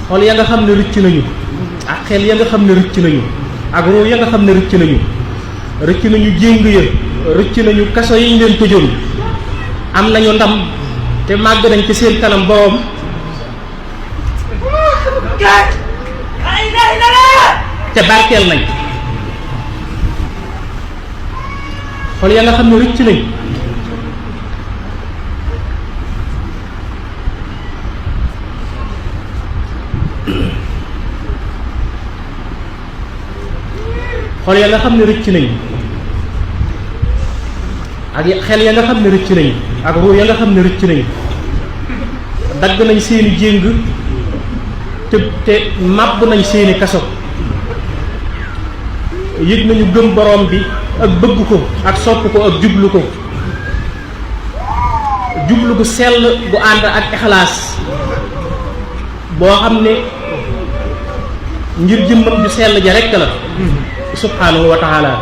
xol ya nga xam ne rëcc nañu ak xel ya nga xam ne rëcc nañu ak ruu ya nga xam ne rëcc nañu jéng ya rëcc nañu kaso yi ñu leen tëjoon am nañu ndam te màgg nañ ci seen kanam boroom te barkeel nañ xol ya nga xam ne rëcc nañ xol ya nga xam ne rëcc nañ ak xel ya nga xam ne rëcc nañ ak ruu ya nga xam ne rëcc nañ dagg nañ seeni jéng te màbb nañ seeni kaso yëg nañu gëm borom bi ak bëgg ko ak sopp ko ak jublu gu sell gu ànd ak ixlaas boo xam ne ngir jëmmam ju sell ja rekk la subhanahu wa taala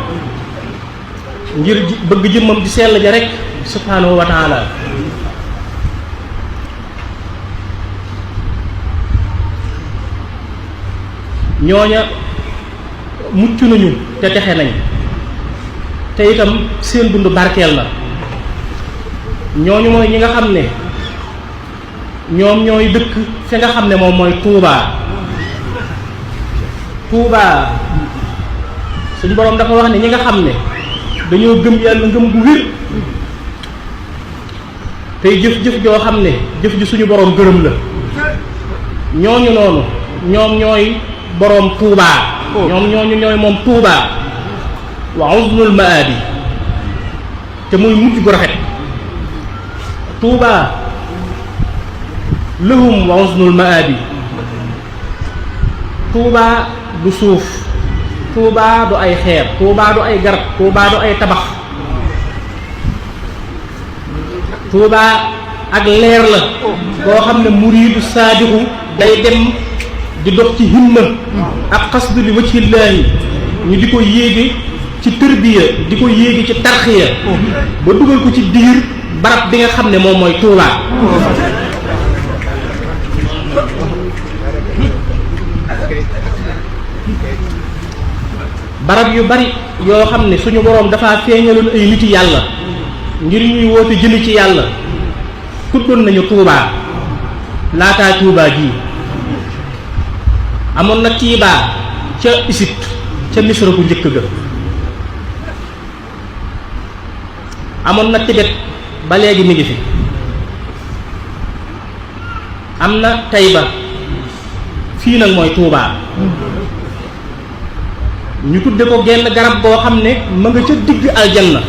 ngir bëgg jëmmam ju sell ja rekk subhanahu wa taala ñooña mucc nañu te texe nañ te itam seen dund barkeel na ñooñu mooy ñi nga xam ne ñoom ñooy dëkk fi nga xam ne moom mooy Tuubaa suñu boroom dafa wax ne ñi nga xam ne dañoo gëm yàlla ngëm gu wér tey jëf-jëf joo xam ne jëf ji suñu boroom gërëm la ñooñu noonu ñoom ñooy boroom Tuubaa ñooñu ñooy moom Tuubaa wa husnul maadi te muy mujj gu rafet Tuubaa lahum wa husnul maadi Tuubaa du suuf Tuubaa du ay xeer Tuubaa du ay garab Tuubaa du ay tabax Tuubaa ak leer la boo xam ne muriidu saadiqu day dem di dox ci himma ak xasdu li wajhillaahi ñu di ko yéege ci tërbiya di ko yéege ci tarxiya ba dugal ko ci biir barab bi nga xam ne moom mooy Tuubaa barab yu bari yoo xam ne suñu boroom dafa feeñaloon ay niti yàlla ngir ñuy woote jëli ci yàlla tuddoon nañu Tuubaa laataa Tuubaa ji amoon na Tiibaa ca Égypte ca Misra bu njëkk ga amoon na Tibet ba léegi mi ngi fi am na Tayba fii nag mooy Tuubaa ñu tudde ko genn garab boo xam ne ma nga ca digg aljanna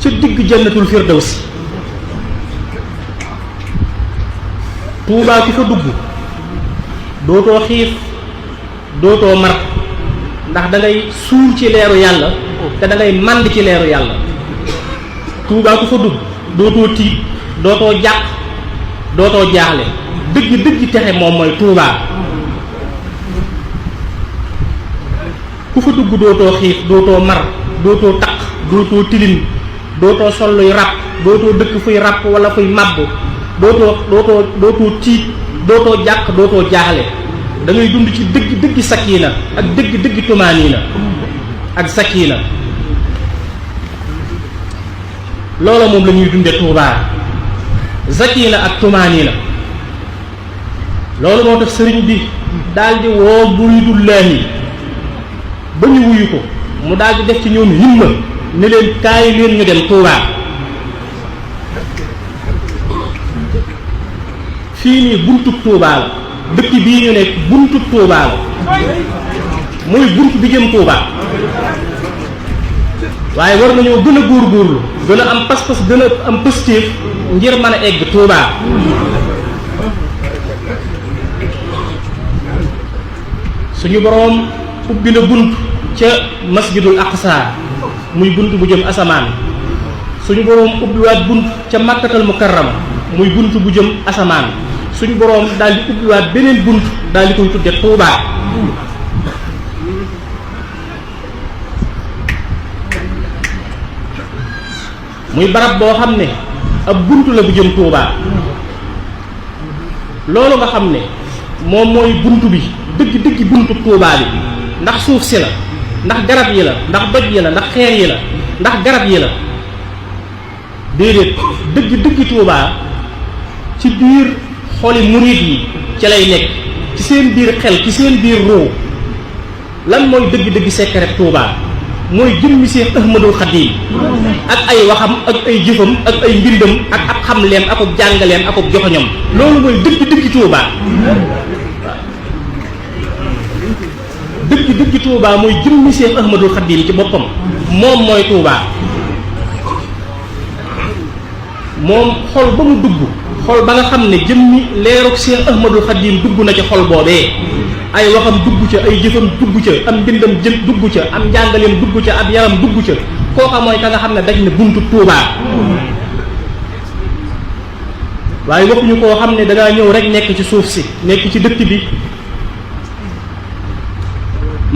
ca digg jannatul firdawsi Tuubaa ki fa dugg dootoo xiif dootoo mar ndax da ngay suur ci leeru yàlla te da ngay mànd ci leeru yàlla Tuubaa ku fa dugg dootoo tiit dootoo jàq dootoo jaaxle dëgg texe moom mooy Tuubaa ku fa dugg dootoo xiif dootoo mar dootoo taq dootoo tilim dootoo sol luy ràpp dootoo dëkk fuy ràpp wala fuy màbb dootoo tiit dootoo jàq dootoo jaaxle da ngay dund ci dëgg sakiina ak dëgg tumaaniina ak sakiina loola moom la ñuy dunde Tuubaa sakiina ak tumaaniina loolu moo tax sëriñ bi daldi woo muridullaahi ba ñu wuyu ko mu daldi def ci ñoom himma ne leen kaay leen ñu dem Tuubaa fii nii buntu Tuubaa la dëkk bii ñu nekk buntu Tuubaa la mooy buntu bi jëm Tuubaa waaye war nañoo gën a góorgóorlu gën a am pas-pas gën a am pëstéef ngir mën a egg Tuubaa suñu boroom ubbi na bunt ca masjidul aqsa muy bunt bu jëm asamaan suñu boroom ubbiwaat bunt ca makkatal mukarrama muy bunt bu jëm asamaan suñu boroom daal di ubbiwaat beneen bunt daal di koy tudde Tuubaa muy barab boo xam ne ab buntu la bu jëm Touba loolu nga xam ne moom mooy buntu bi dëgg buntu Touba bi ndax suuf si la ndax garab yi la ndax doj yi la ndax xeer yi la ndax garab yi la déedéet dëgg Touba ci biir xoli murid yi ci lay nekk ci seen biir xel ci seen biir ruu lan mooy dëgg secret Touba mooy jëmmi Seex Ahmadul Xadim ak ay waxam ak ay jëfam ak ay mbindam ak ab xamleem ak ab jàngaleem ak ab joxoñam loolu mooy dëgg Touba dëgg Touba mooy jëmmi Seex Ahmadul Xadim ci boppam moom mooy Touba moom xol ba mu dugg xol ba nga xam ne jëmmi leeruk Seex Ahmadul Xadim dugg na ci xol boobee ay waxam dugg ca ay jëfam dugg ca am mbindam dugg ca am njàngaleem dugg ca ab yaram dugg ca kooka mooy ka nga xam ne daj na buntu Touba waaye waxuñu koo xam ne dangaa ñëw rek nekk ci suuf si nekk ci dëkk bi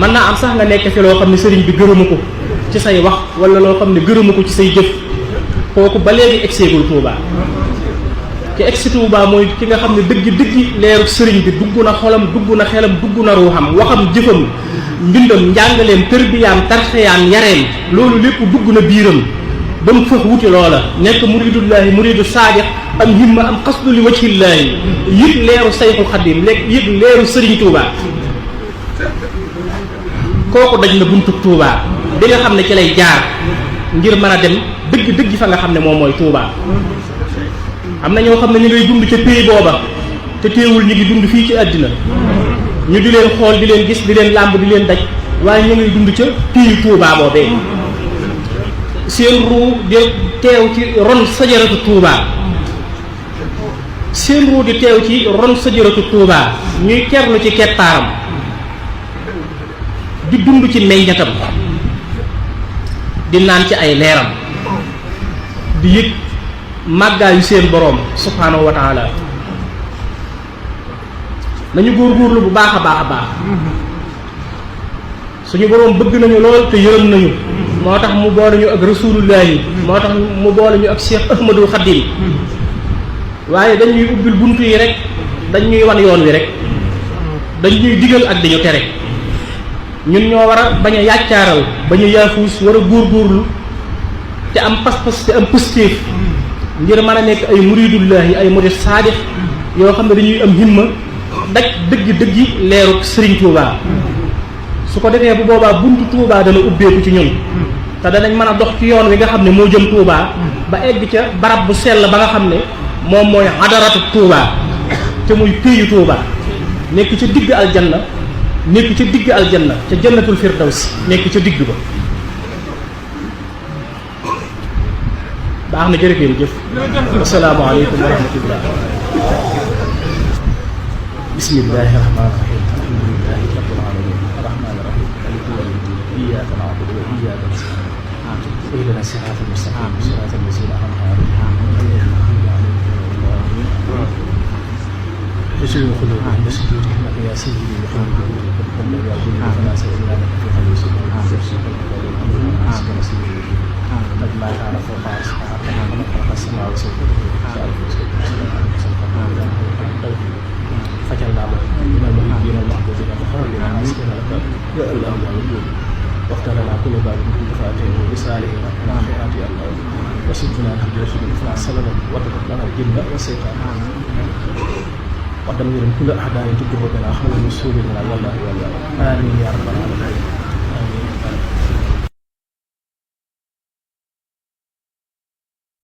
mën naa am sax nga nekk fi loo xam ne sëriñ bi gërëmu ko ci say wax wala loo xam ne gërëmu ko ci say jëf kooku ba léegi egseegul Touba ki egsi Touba mooy ki nga xam ne dëgg leeru sëriñ bi dugg na xolam dugg na xelam dugg na ruuxam waxam jëfam mbindam njàngaleem tërbiyaam tarxiyaam yareem loolu lépp dugg na biiram ba mu fëx wuti loola nekk muridullaahi muridu saadiq am himma am xasdu li wajhillaahi yëg leeru sayxul xadim yëg leeru sëriñ Touba kooku daj na buntu Touba bi nga xam ne ci lay jaar ngir mën a dem dëgg fa nga xam ne moom mooy Touba am na ñoo xam ne ñu ngay dund ca pays booba te teewul ñu ngi dund fii ci àddina ñu di leen xool di leen gis di leen làmb di leen daj waaye ñu ngay dund ca pays Touba boobee seen ruu di teew ci ron sajaratu Touba seen ruu di teew ci ron sajaratu Touba ñuy kerlu ci keppaaram di dund ci meññatam di naan ci ay leeram di yëg màggaayu seen boroom subhaanahu wa taala nañu góorgóorlu bu baax a baax suñu boroom bëgg nañu lool te yërëm nañu moo tax mu boole ñu ak rasulullahi moo tax mu boole ñu ak Cheikh Ahmadul Xadim waaye dañuy ubbil buntu yi rek dañuy wan yoon wi rek dañuy digal ak dañu tere ñun ñoo war a bañ a yàccaaral bañ a yaafuus war a góorgóorlu te am pas-pas te am pëstéef ngir mën a nekk ay muridullahi ay murid saadix yoo xam ne dañuy am himma daj dëgg leeru Sëriñ Touba su ko defee bu boobaa buntu Touba dana ubbeeku ci ñun te danañ mën a dox ci yoon wi nga xam ne moo jëm Touba ba egg ca barab bu sell ba nga xam ne moom mooy adaratu Touba te muy péyu Touba nekk ca digg aljanna nekk ca digg aljanna ca jannatul firdawsi nekk ca digg ba baax na jërëjëf jëf assalaamu aleykum wa rahmatullah bismillahi rahmaani rahim alhamdulillahi rabbil alamin arrahmaani rahim maliki yawmi ddin iyyaka na'budu wa iyyaka nasta'in ihdina siraatal mustaqim siraatal lazina an'amta alayhim وسلم الخلود عند سجودهم يا سيدي محمد قبل يا ابن فلا سيدنا لك في حديث قد ما تعرف وقع سبحانه خلق السماء فجعلنا من المحبين المحبوبين مخرجنا مسكنا لك يا الله يا وجود واختار لنا كل باب من فاتحه وبساله من خيرات يا الله وسجنا في جوش الإفلاس سلما وتقف لنا الجن والشيطان ودمر كل أحداث تجربنا خلال مسؤولنا والله والله آمين يا رب العالمين